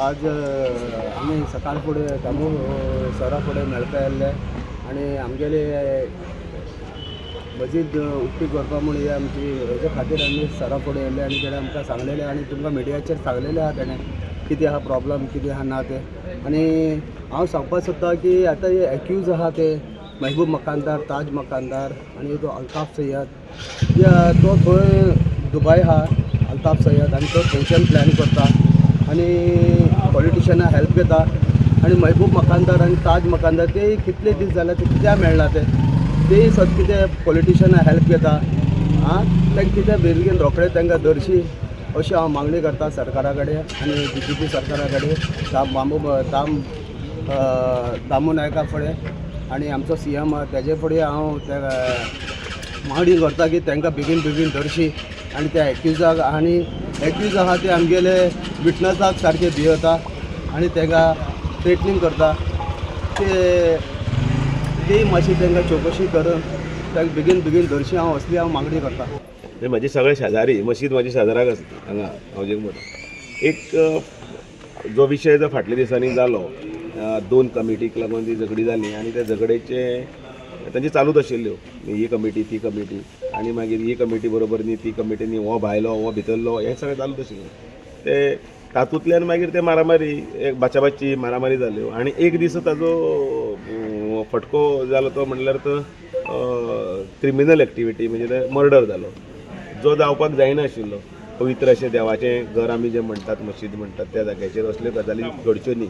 आज आमी सकाळ फुडें दामू सरा फुडें मेळपा आयिल्ले आनी आमगेले मजीद उक्ती करपा म्हूण हे आमची हेजे खातीर आमी सरा फुडें येयल्ले आनी तेणें आमकां सांगलेलें आनी तुमकां मिडियाचेर सांगलेलें आहा तेणें कितें आहा प्रॉब्लम, कितें आहा ना तें. आनी हांव सांगपाक सोदता की आतां हे एक्यूज आहा ते महबूब मकानदार, ताज मकानदार आनी तो अल्ताफ सय्यद, तो थंय दुबय आहा अल्ताफ सय्यद, आनी तो थंयच्यान प्लॅन करता आनी पॉलिटिशनां हेल्प घेता. आनी महबूब मकानदार आनी ताज मकानदार ते कितले दीस जाले ते कित्याक मेळना, ते तेय सद कितें पॉलिटिशनां हेल्प घेता. आं, तांकां कितें बेगीन रोखडे तांकां धरशी अशी हांव मागणी करता सरकारा कडेन आनी बीजेपी सरकारा कडेन, दाम दाम दामू नायका फुडें आनी आमचो सीएम आहा तेजे फुडें हांव ते मागणी करता की तांकां बेगीन बेगीन धरशी आनी त्या एक्युजाक, आनी एक्यूज आहा ते आमगेले विटनसाक सारके भियेता आनी तांकां थ्रेटनींग करता. ते ती मातशी तांकां चवकशी करून तांकां बेगीन बेगीन धरशी हांव असली हांव मागणी करता. म्हजे सगळे शेजारी, मशीद म्हज्या शेजाराक आसा हांगा हावजींग बोर्ड. एक जो विशय जो फाटल्या दिसांनी जालो, दोन कमिटीक लागून ती झगडी जाली आनी त्या झगडेचे तांचे चालूच आशिल्ल्यो, ही कमिटी ती कमिटी आनी मागीर ही कमिटी बरोबर न्ही ती कमिटी न्ही, हो भायलो हो भितरलो, हें सगळें चालूच आशिल्लें. ते तातूंतल्यान मागीर ते मारामारी, एक बाचाबाची मारामारी जाल्यो आनी एक दीस ताजो फटको जालो तो म्हणल्यार तो क्रिमिनल एक्टिविटी, म्हणजे ते मर्डर जालो जो जावपाक जायनाशिल्लो. पवित्र अशें देवाचें घर आमी जें म्हणटात, मशीद म्हणटात, त्या जाग्याचेर असल्यो गजाली घडच्यो न्ही.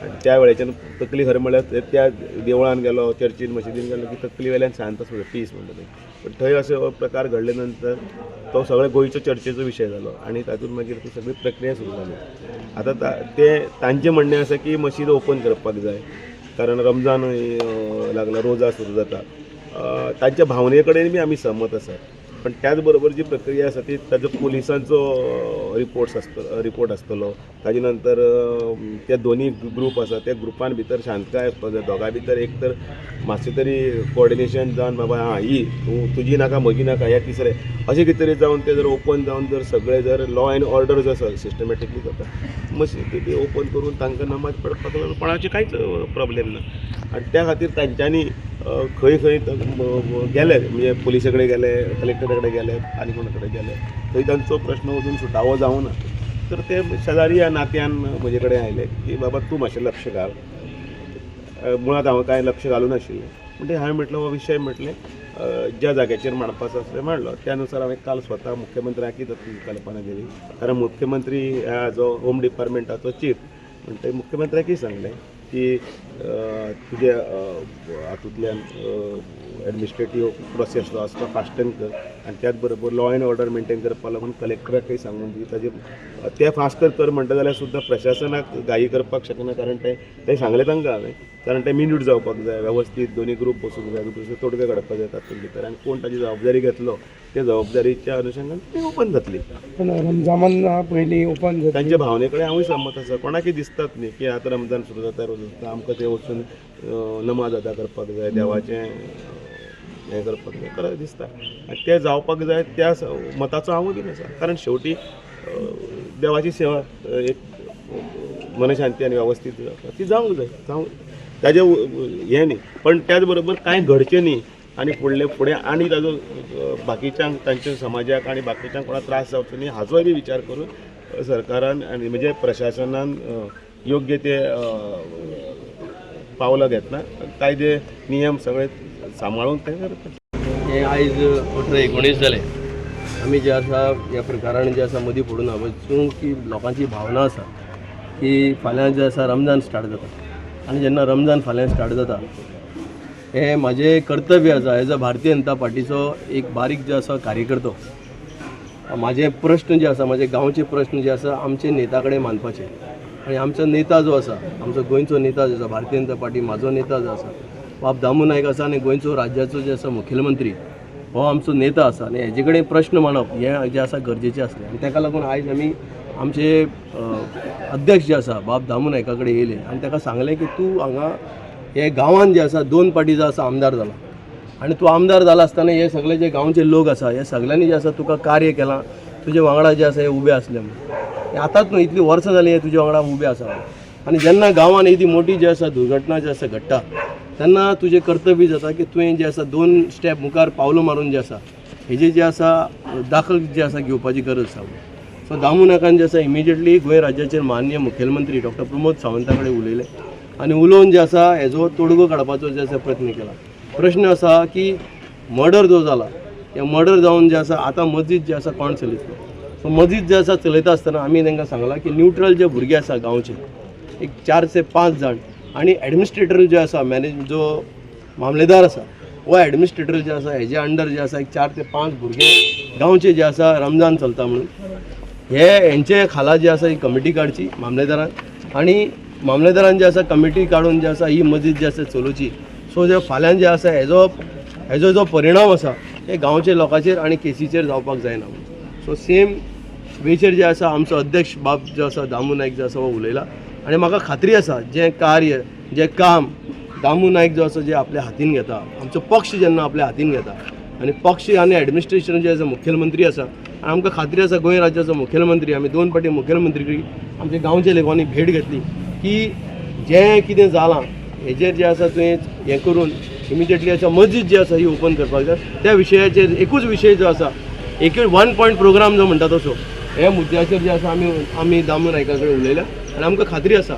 आनी त्या वेळेच्यान तकली खरें म्हणल्यार त्या देवळान गेलो, चर्चीन मशिदीन गेलो की तकली वेल्यान शांत आसता, पीस म्हणटा तें. पण थंय अशे प्रकार घडले नंतर तो सगळे गोंयचो चर्चेचो विशय जालो आनी तातूंत मागीर ती सगळी प्रक्रिया सुरू जाली. आतां ते तांचें म्हणणें आसा की मशीद ओपन करपाक जाय, कारण रमजान लागला, रोजा सुरू जाता. तांच्या भावने कडेन बी आमी सहमत आसात, पण त्याच बरोबर जी प्रक्रिया आसा ती ताजो पुलिसांचो रिपोर्ट आसतलो, ताजे नंतर ते दोनी ग्रूप आसा त्या ग्रुपान भितर शांतताय आसपाक जाय, दोगां भितर एक तर मातशें तरी कोऑर्डिनेशन जावन बाबा आं ही तूं तुजी नाका म्हजी नाका ह्या तिसरे अशें कितें तरी जावन ते जर ओपन जावन जर सगळे जर लॉ एंड ऑर्डर जो आसा सिस्टमॅटिकली जाता, मशीद ती ओपन करून तांकां नमाज पडपाक लागून कोणाचे कांयच प्रॉब्लेम ना. आनी त्या खातीर तांच्यांनी खंय खंय गेले, म्हणजे पुलिसे कडेन गेले, कलेक्टरा कडेन गेले आनी कोणा कडेन गेले, थंय तांचो प्रश्न अजून सुटावो जावना. तर ते शेजारी ह्या नात्यान म्हजे कडेन आयले की बाबा तूं मातशें लक्ष घाल. मुळांत हांव कांय लक्ष घालूं नाशिल्लें, म्हणटकीर हांवें म्हटलें हो विशय म्हटलें ज्या जाग्याचेर मांडपाचो आसलें मांडलो. त्या नुसार हांवें काल स्वता मुख्यमंत्र्याकय कल्पना दिली, कारण मुख्यमंत्री ह्या जो होम डिपार्टमेंटाचो चीफ, म्हणटकीर मुख्यमंत्र्याकय सांगलें की तुज्या हातूंतल्यान एडमिनिस्ट्रेटीव प्रोसेस जो आसा तो फास्टन कर आनी त्याच बरोबर लॉ एंड ऑर्डर मेनटेन करपाक लागून कलेक्टराकय सांगून दी ताजे ते फास्ट कर कर म्हणटा जाल्यार सुद्दां प्रशासनाक घाई करपाक शकना, कारण ते सांगलें तांकां हांवें, कारण ते मिन्यूट जावपाक जाय वेवस्थीत, दोनी ग्रूप बसूंक जाय, दुसरे तोडगे काडपाक जाय तातूंत भितर, आनी कोण ताजी जबाबदारी घेतलो त्या जबाबदारीच्या अनुशंगान ती ओपन जातली. पण रमजान पयलीं ओपन जातली तांच्या भावने कडेन हांवूय सहमत आसा. कोणाकय दिसतात न्ही की आतां रमजान सुरू जाता, रोज जाता, आमकां ते वचून नमाज अदा करपाक जाय, देवाचें हें करपाक जाय, खरें दिसता आनी तें जावपाक जाय त्या मताचो हांवूय बीन आसा, कारण शेवटी देवाची सेवा एक मनशांती आनी वेवस्थीत जावपाक ती जावंक जाय, जावंक ताजें हें न्ही. पण त्याच बरोबर कांय घडचें न्ही आनी फुडले फुडें आनी ताजो बाकीच्यांक तांच्या समाजाक आनी बाकीच्यांक कोणाक त्रास जावचो न्ही हाजोय बी विचार करून सरकारान आनी म्हणजे प्रशासनान योग्य ते पावलां घेतना कायदे नियम सगळे सांबाळून तें करपाचें. हें आयज 18-19 जालें आमी जे आसा ह्या प्रकारान जे आसा मदीं पडूना, वचून की लोकांची भावना आसा की फाल्यां जे आसा रमजान स्टार्ट जाता आनी जेन्ना रमजान फाल्यां स्टार्ट जाता हें म्हाजें कर्तव्य आसा एज अ भारतीय जनता पार्टीचो एक बारीक जे आसा कार्यकर्तो, म्हाजे प्रश्न जे आसा, म्हाजे गांवचे प्रश्न जे आसा आमचे नेता कडेन मांडपाचे आनी आमचो नेता जो आसा, आमचो गोंयचो नेता जो आसा भारतीय जनता पार्टी, म्हाजो नेता जो आसा बाब दामू नायक आसा आनी गोंयचो राज्याचो जे आसा मुखेलमंत्री हो आमचो नेता आसा आनी हेजे कडेन प्रश्न मांडप हें जें आसा गरजेचें आसलें आनी ताका लागून आयज आमी आमचे अध्यक्ष जे आसा बाब दामू नायका कडेन येयले आनी ताका सांगलें की तूं हांगा हे गांवान जे आसा दोन पाटी जो आसा आमदार जाला आनी तूं आमदार जाला आसतना हे सगळे जे गांवचे लोक आसा हे सगळ्यांनी जे आसा तुका कार्य केलां, तुजे वांगडा जे आसा हे उबे आसले म्हणून. हें आतांच न्हू, इतलीं वर्सां जालीं हें तुज्या वांगडा उबें आसा. आनी जेन्ना गांवांत येदी मोठी जी आसा दुर्घटना जी आसा घडटा तेन्ना तुजें कर्तव्य जाता की तुवें जें आसा दोन स्टेप मुखार पावलां मारून जें आसा हेजें जें आसा दाखल जे आसा घेवपाची गरज आसा. सो दामू नायकान जे आसा इमिजिएटली गोंय राज्याचेर माननीय मुखेलमंत्री डॉक्टर प्रमोद सावंता कडेन उलयले आनी उलोवन जे आसा हेजो तोडगो काडपाचो जे आसा प्रयत्न केला. प्रश्न आसा की मर्डर जो जाला, हे मर्डर जावन जे आसा आतां मस्जीद जे आसा कोण चलयतलो? सो मस्जीद जे आसा चलयता आसतना आमी तांकां सांगलां की न्युट्रल जे भुरगे आसा गांवचे एक 4 ते 5 जाण आनी एडमिनिस्ट्रेटर जे आसा, मॅनेज जो मामलेदार आसा हो एडमिनिस्ट्रेटर जे आसा हेजे अंडर जे आसा एक 4 ते 5 भुरगे गांवचे जे आसा रमजान चलता म्हणून हे हेंचे खाला जे आसा ही कमिटी काडची मामलेदारान आनी मामलेदारान जे आसा कमिटी काडून जे आसा ही मस्जीद जी आसा चलोवची. सो जे फाल्यां जे आसा हेजो जो परिणाम आसा हे गांवचे लोकांचेर आनी केसीचेर जावपाक जायना. सो सेम वेचेर जे आसा आमचो अध्यक्ष बाब जो आसा दामू नायक जो आसा हो उलयला आनी म्हाका खात्री आसा जें कार्य जें काम दामू नायक जो आसा जे आपल्या हातीन घेता, आमचो पक्ष जेन्ना आपल्या हातीन घेता आनी पक्ष आनी एडमिनिस्ट्रेशन जे आसा मुखेलमंत्री आसा आनी आमकां खात्री आसा गोंय राज्याचो मुखेलमंत्री, आमी दोन फावटी मुखेलमंत्री आमच्या गांवच्या लोकांनी भेट घेतली की जें कितें जालां हेजेर जें आसा तुवें हें करून इमिजिएटली आसा मस्जीद जी आसा ही ओपन करपाक जाय. त्या विशयाचेर एकूच विशय जो आसा एकूच वन पॉयंट प्रोग्राम जो म्हणटा तसो ह्या मुद्द्याचेर जे आसा आमी दामू नायका कडेन उलयल्या आनी आमकां खात्री आसा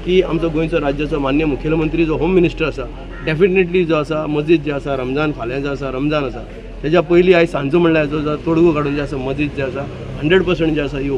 की आमचो गोंयचो राज्याचो मान्य मुखेलमंत्री जो होम मिनिस्टर आसा डेफिनेटली जो आसा मस्जीद जे आसा रमजान फाल्यां जो आसा रमजान आसा तेज्या पयलीं आयज सांजचो म्हणल्यार जो तोडगो काडून जे आसा मस्जीद जे आसा 100% जे आसा ही